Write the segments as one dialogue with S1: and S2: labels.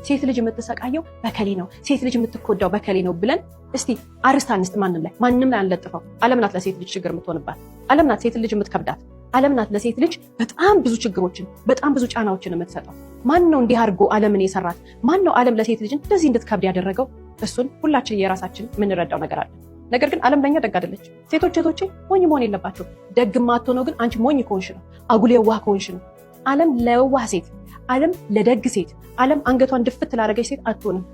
S1: ሴት ልጅ የምትሰቃየው በከሌ ነው፣ ሴት ልጅ የምትጎዳው በከሌ ነው ብለን እስቲ አርስት አንስጥ። ማንም ላይ አንለጥፈው። ዓለም ናት ለሴት ልጅ ችግር የምትሆንባት። ዓለም ናት ሴት ልጅ የምትከብዳት። ዓለም ናት ለሴት ልጅ በጣም ብዙ ችግሮችን፣ በጣም ብዙ ጫናዎችን የምትሰጠው። ማን ነው እንዲህ አድርጎ ዓለምን የሰራት? ማን ነው ዓለም ለሴት ልጅ እንደዚህ እንድትከብድ ያደረገው? እሱን ሁላችን የራሳችን የምንረዳው ነገር አለ። ነገር ግን ዓለም ለኛ ደግ አይደለች። ሴቶች እህቶቼ ሞኝ መሆን የለባቸው። ደግ ማትሆነው ግን አንቺ ሞኝ ከሆንሽ ነው፣ አጉል የዋህ ከሆንሽ ነው። ዓለም ለየዋህ ሴት፣ ዓለም ለደግ ሴት፣ ዓለም አንገቷን ድፍት ላደረገች ሴት አትሆንም።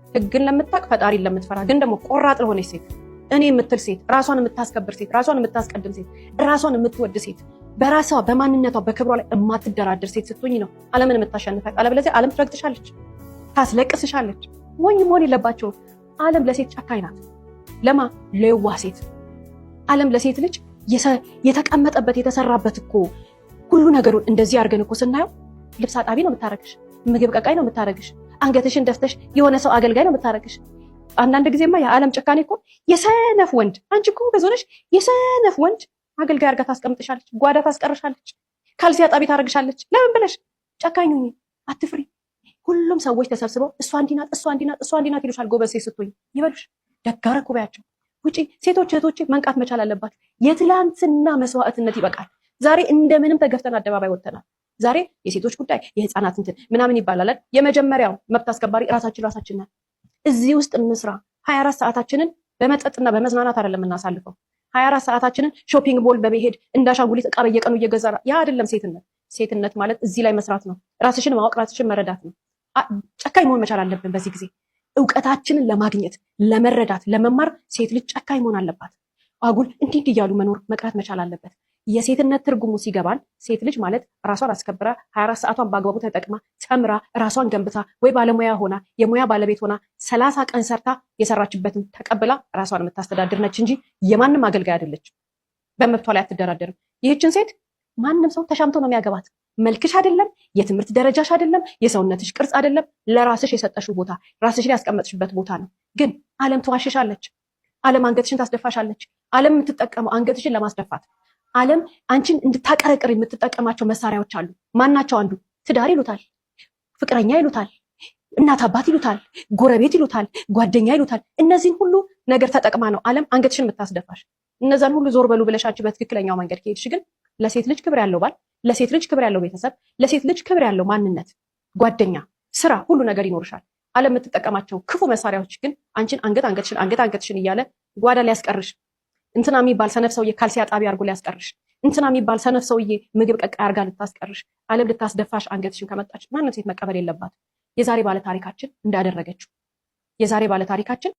S1: ሕግን ለምታውቅ፣ ፈጣሪን ለምትፈራ፣ ግን ደግሞ ቆራጥ ለሆነች ሴት፣ እኔ የምትል ሴት፣ ራሷን የምታስከብር ሴት፣ ራሷን የምታስቀድም ሴት፣ ራሷን የምትወድ ሴት፣ በራሷ በማንነቷ በክብሯ ላይ የማትደራደር ሴት ስትሆኝ ነው ዓለምን የምታሸንፋት። አለበለዚያ ዓለም ትረግጥሻለች፣ ታስለቅስሻለች። ሞኝ መሆን የለባቸውም። ዓለም ለሴት ጨካኝ ናት። ለማ ለየዋህ ሴት። ዓለም ለሴት ልጅ የተቀመጠበት የተሰራበት እኮ ሁሉ ነገሩን እንደዚህ አድርገን እኮ ስናየው ልብስ አጣቢ ነው የምታረግሽ፣ ምግብ ቀቃይ ነው የምታረግሽ፣ አንገትሽን ደፍተሽ የሆነ ሰው አገልጋይ ነው የምታረግሽ። አንዳንድ ጊዜማ የዓለም ጭካኔ እኮ የሰነፍ ወንድ፣ አንቺ እኮ ጎበዝ ሆነሽ የሰነፍ ወንድ አገልጋይ አድርጋ ታስቀምጥሻለች፣ ጓዳ ታስቀርሻለች፣ ካልሲ አጣቢ ታደርግሻለች። ለምን ብለሽ ጨካኝ ሁኚ፣ አትፍሪ። ሁሉም ሰዎች ተሰብስበው እሷ እንዲህ ናት፣ እሷ እንዲህ ናት፣ እሷ እንዲህ ናት ይሉሻል። ጎበዝ ሴት ስትሆኝ ይበሉሽ፣ ደግ አደረኩ በያቸው። ውጪ ሴቶች እህቶቼ መንቃት መቻል አለባችሁ። የትላንትና መስዋዕትነት ይበቃል። ዛሬ እንደምንም ተገፍተን አደባባይ ወጥተናል። ዛሬ የሴቶች ጉዳይ፣ የህፃናት እንትን ምናምን ይባላል። የመጀመሪያው መብት አስከባሪ ራሳችን ራሳችን ነን። እዚህ ውስጥ እንስራ። 24 ሰዓታችንን በመጠጥና በመዝናናት አይደለም የምናሳልፈው። 24 ሰዓታችንን shopping mall በመሄድ እንዳሻንጉሊት እቃ በየቀኑ እየገዛ ያ አይደለም ሴትነት። ሴትነት ማለት እዚህ ላይ መስራት ነው። ራስሽን ማወቅ፣ ራስሽን መረዳት ነው። ጨካኝ መሆን መቻል አለብን። በዚህ ጊዜ እውቀታችንን ለማግኘት፣ ለመረዳት፣ ለመማር ሴት ልጅ ጨካኝ መሆን አለባት። አጉል እንዲህ እንዲህ እያሉ መኖር መቅረት መቻል አለበት። የሴትነት ትርጉሙ ሲገባን ሴት ልጅ ማለት ራሷን አስከብራ፣ 24 ሰዓቷን በአግባቡ ተጠቅማ፣ ተምራ፣ ራሷን ገንብታ ወይ ባለሙያ ሆና፣ የሙያ ባለቤት ሆና፣ 30 ቀን ሰርታ የሰራችበትን ተቀብላ ራሷን የምታስተዳድር ነች እንጂ የማንም አገልጋይ አይደለችም። በመብቷ ላይ አትደራደርም። ይህችን ሴት ማንም ሰው ተሻምቶ ነው የሚያገባት። መልክሽ አይደለም፣ የትምህርት ደረጃሽ አይደለም፣ የሰውነትሽ ቅርጽ አይደለም፣ ለራስሽ የሰጠሽው ቦታ፣ ራስሽ ላይ ያስቀመጥሽበት ቦታ ነው። ግን ዓለም ትዋሽሻለች። ዓለም አንገትሽን ታስደፋሻለች። ዓለም የምትጠቀመው አንገትሽን ለማስደፋት፣ ዓለም አንቺን እንድታቀረቅር የምትጠቀማቸው መሳሪያዎች አሉ። ማናቸው? አንዱ ትዳር ይሉታል፣ ፍቅረኛ ይሉታል፣ እናት አባት ይሉታል፣ ጎረቤት ይሉታል፣ ጓደኛ ይሉታል። እነዚህን ሁሉ ነገር ተጠቅማ ነው ዓለም አንገትሽን የምታስደፋሽ። እነዛን ሁሉ ዞር በሉ ብለሽ አንቺ በትክክለኛው መንገድ ከሄድሽ ግን ለሴት ልጅ ክብር ያለው ባል፣ ለሴት ልጅ ክብር ያለው ቤተሰብ፣ ለሴት ልጅ ክብር ያለው ማንነት፣ ጓደኛ፣ ስራ፣ ሁሉ ነገር ይኖርሻል። ዓለም የምትጠቀማቸው ክፉ መሳሪያዎች ግን አንቺን አንገት አንገትሽን አንገት አንገትሽን እያለ ጓዳ ሊያስቀርሽ፣ እንትና የሚባል ሰነፍ ሰውዬ ካልሲ አጣቢ አድርጎ ሊያስቀርሽ፣ እንትና የሚባል ሰነፍ ሰውዬ ምግብ ቀቃይ አድርጋ ልታስቀርሽ፣ ዓለም ልታስደፋሽ አንገትሽን ከመጣች ማንም ሴት መቀበል የለባት። የዛሬ ባለ ታሪካችን እንዳደረገችው የዛሬ ባለ ታሪካችን